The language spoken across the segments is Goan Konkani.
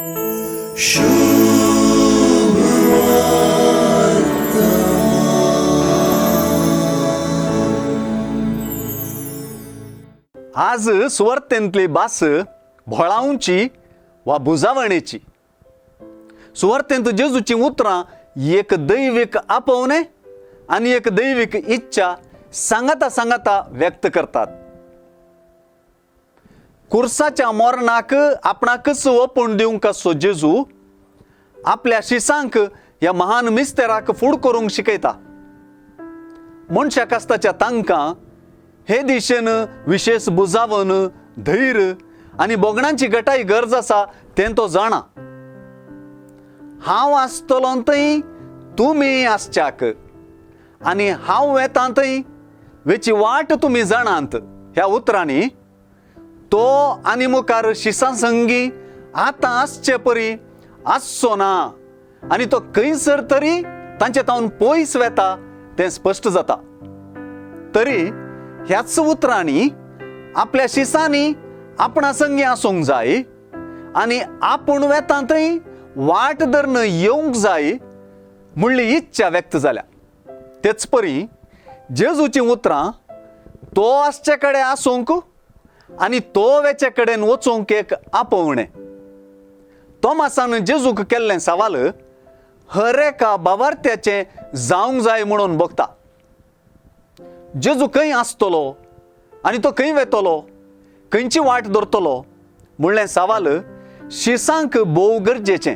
आज सुवार्तेंतली भास भोळावची वा बुजावणेची. सुवार्तेंत जेजूचीं उतरां एक दैवीक आपोवणें आनी एक दैवीक इच्छा सांगाता सांगाता व्यक्त करतात. कुर्साच्या मरणाक आपणाकच ओपून दिवंक आसचो जेजू आपल्या शिसांक ह्या महान मिस्तेराक फूड करूंक शिकयता. मनशाक आसताच्या तांकां हे दिशेन विशेश बुजावन धैर्य आनी बोगणांची गटाय गरज आसा तें तो जाणा. हांव आसतलो थंय तुमी आसच्याक आनी हांव वेता थंय वेची वाट तुमी जाणात ह्या उतरांनी तो आनी मुखार शिसां संगी आतां आसचे परी आसचो ना आनी तो खंयसर तरी तांचे तावन पयस वेता तें स्पश्ट जाता. तरी ह्याच उतरांनी आपल्या शिसांनी आपणा संगी आसूंक जाय आनी आपूण वेता थंय वाट धरून येवंक जाय म्हणली इच्छा व्यक्त जाल्या. तेच परी जेजूचीं उतरां तो आसचे कडेन आसूंक आनी तो वेचे कडेन वचूंक एक आपोवणें. तोमासान जेजूक केल्लें सवाल हर एका बावार्थ्याचें जावंक जाय म्हणून बघता. जेजू खंय आसतलो आनी तो खंय वेतलो, खंयची वाट धरतलो म्हणलें सवाल शिसांक भोव गरजेचें.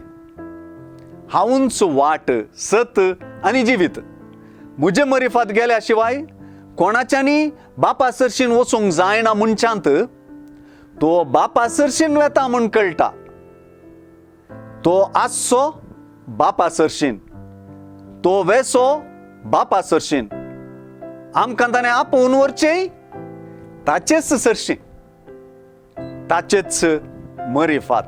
हांवूच वाट, सत आनी जिवीत. म्हजे मरिफात गेल्या शिवाय कोणाच्यांनी बापा सरशीन वचूंक जायना मनशांत तो बापा सरशीन वेता म्हूण कळटा. तो आसचो बापा सरशीन, तो वेसो बापा सरशीन, आमकां ताणें आपोवन व्हरचें ताचेच सरशीं, ताचेच मरिफात.